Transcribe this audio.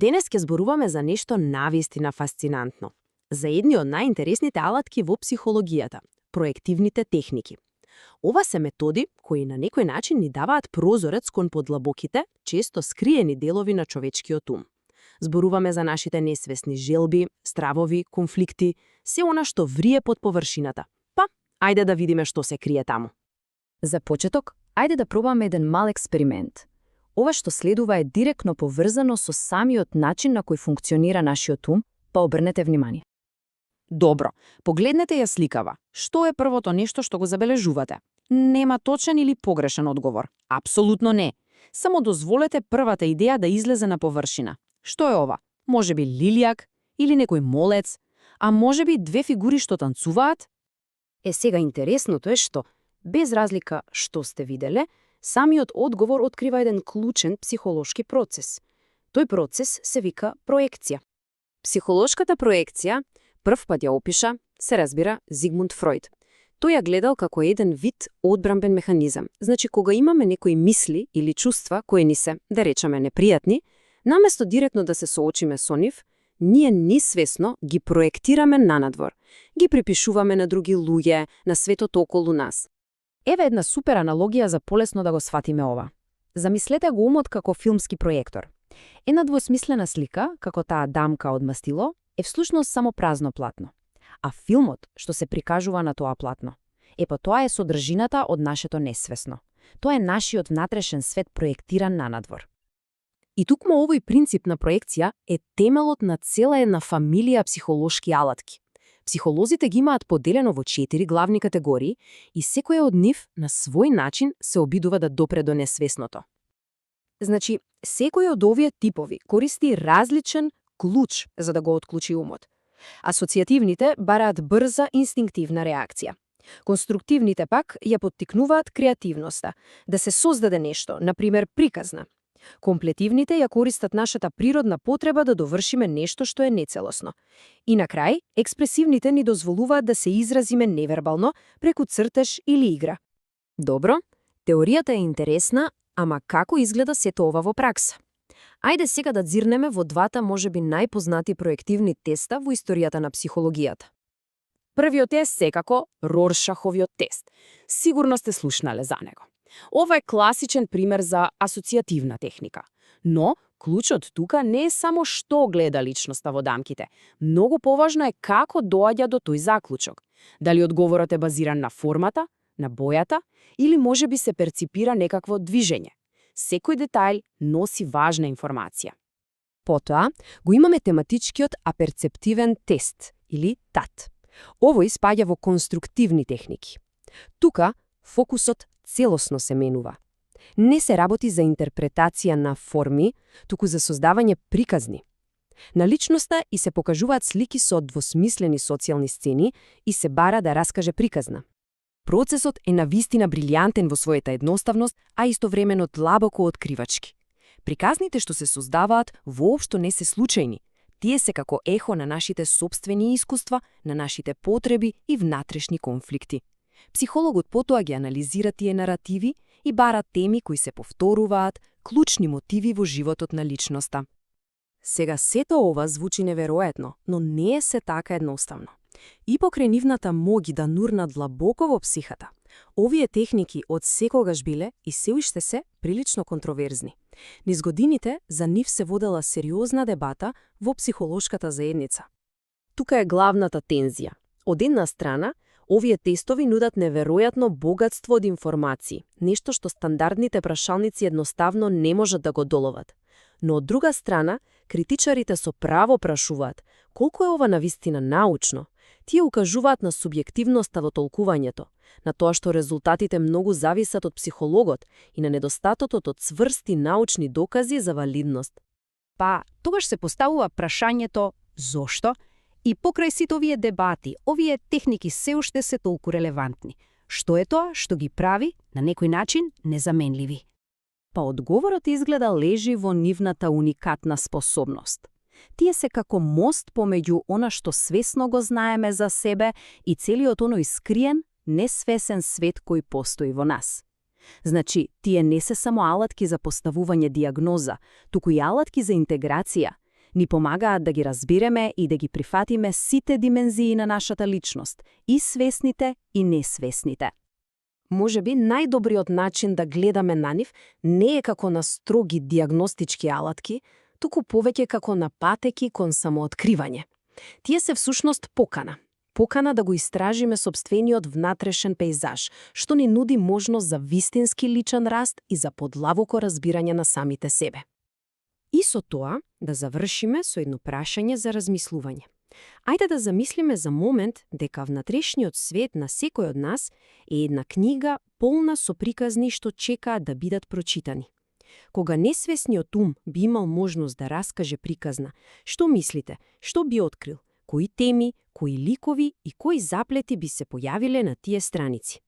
Денес ќе зборуваме за нешто навистина фасцинантно. За едни од најинтересните алатки во психологијата – проективните техники. Ова се методи кои на некој начин ни даваат прозорец кон подлабоките, често скриени делови на човечкиот ум. Зборуваме за нашите несвесни желби, стравови, конфликти, се она што врие под површината. Па, ајде да видиме што се крие таму. За почеток, ајде да пробаме еден мал експеримент. Ова што следува е директно поврзано со самиот начин на кој функционира нашиот ум, па обрнете внимание. Добро, погледнете ја сликава. Што е првото нешто што го забележувате? Нема точен или погрешен одговор. Апсолутно не. Само дозволете првата идеја да излезе на површина. Што е ова? Може би лилијак или некој молец, а може би две фигури што танцуваат? Сега интересното е што, без разлика што сте виделе, самиот одговор открива еден клучен психолошки процес. Тој процес се вика проекција. Психолошката проекција прв пат ја опиша, се разбира, Зигмунд Фройд. Тој ја гледал како еден вид одбранбен механизам. Значи, кога имаме некои мисли или чувства кои ни се, да речеме, непријатни, наместо директно да се соочиме со нив, ние нисвесно ги проектираме нанадвор. Ги припишуваме на други луѓе, на светот околу нас. Еве една супер аналогија за полесно да го сфатиме ова. Замислете го умот како филмски проектор. Една двосмислена слика, како таа дамка од мастило, е всушност само празно платно. А филмот, што се прикажува на тоа платно, тоа е содржината од нашето несвесно. Тоа е нашиот внатрешен свет проектиран нанадвор. И тукму овој принцип на проекција е темелот на цела една фамилија психолошки алатки. Психолозите ги имаат поделено во 4 главни категории и секоја од нив на свој начин се обидува да допре до несвесното. Значи, секој од овие типови користи различен клуч за да го отклучи умот. Асоцијативните бараат брза инстинктивна реакција. Конструктивните пак ја поттикнуваат креативноста, да се создаде нешто, например приказна. Комплетивните ја користат нашата природна потреба да довршиме нешто што е нецелосно. И на крај, експресивните ни дозволуваат да се изразиме невербално преку цртеж или игра. Добро, теоријата е интересна, ама како изгледа сето ова во пракса? Ајде сега да дзирнеме во двата можеби најпознати проективни теста во историјата на психологијата. Првиот е секако Роршаховиот тест. Сигурно сте слушнале за него. Ова е класичен пример за асоцијативна техника. Но, клучот тука не е само што гледа личноста во дамките. Многу поважно е како доаѓа до тој заклучок. Дали одговорот е базиран на формата, на бојата, или може би се перципира некакво движење. Секој детај носи важна информација. Потоа, го имаме тематичкиот аперцептивен тест, или ТАТ. Овој спаѓа во конструктивни техники. Тука, фокусот целосно се менува. Не се работи за интерпретација на форми, туку за создавање приказни. На личноста и се покажуваат слики со двосмислени социјални сцени и се бара да раскаже приказна. Процесот е навистина брилјантен во својата едноставност, а истовремено длабоко откривачки. Приказните што се создаваат воопшто не се случајни. Тие се како ехо на нашите сопствени искуства, на нашите потреби и внатрешни конфликти. Психологот потоа ги анализира тие наративи и бара теми кои се повторуваат, клучни мотиви во животот на личноста. Сега сето ова звучи неверојатно, но не е се така едноставно. И покрај нивната моги да нурнат длабоко во психата, овие техники од секогаш биле и се уште се прилично контроверзни. Низ годините за нив се водела сериозна дебата во психолошката заедница. Тука е главната тензија. Од една страна, овие тестови нудат неверојатно богатство од информации, нешто што стандардните прашалници едноставно не можат да го доловат. Но од друга страна, критичарите со право прашуваат колку е ова навистина научно. Тие укажуваат на субјективноста во толкувањето, на тоа што резултатите многу зависат од психологот и на недостатокот од цврсти научни докази за валидност. Па, тогаш се поставува прашањето зошто? И покрај сите овие дебати, овие техники се уште се толку релевантни. Што е тоа што ги прави, на некој начин, незаменливи? Па одговорот изгледа лежи во нивната уникатна способност. Тие се како мост помеѓу она што свесно го знаеме за себе и целиот оној скриен, несвесен свет кој постои во нас. Значи, тие не се само алатки за поставување диагноза, туку и алатки за интеграција. Ни помагаат да ги разбиреме и да ги прифатиме сите димензии на нашата личност, и свесните, и несвесните. Можеби најдобриот начин да гледаме на нив не е како на строги диагностички алатки, туку повеќе како на патеки кон самооткривање. Тие се всушност покана. Покана да го истражиме сопствениот внатрешен пејзаж, што ни нуди можност за вистински личен раст и за подлабоко разбирање на самите себе. И со тоа да завршиме со едно прашање за размислување. Ајде да замислиме за момент дека внатрешниот свет на секој од нас е една книга полна со приказни што чекаат да бидат прочитани. Кога несвесниот ум би имал можност да раскаже приказна, што мислите, што би открил? Кои теми, кои ликови и кои заплети би се појавиле на тие страници?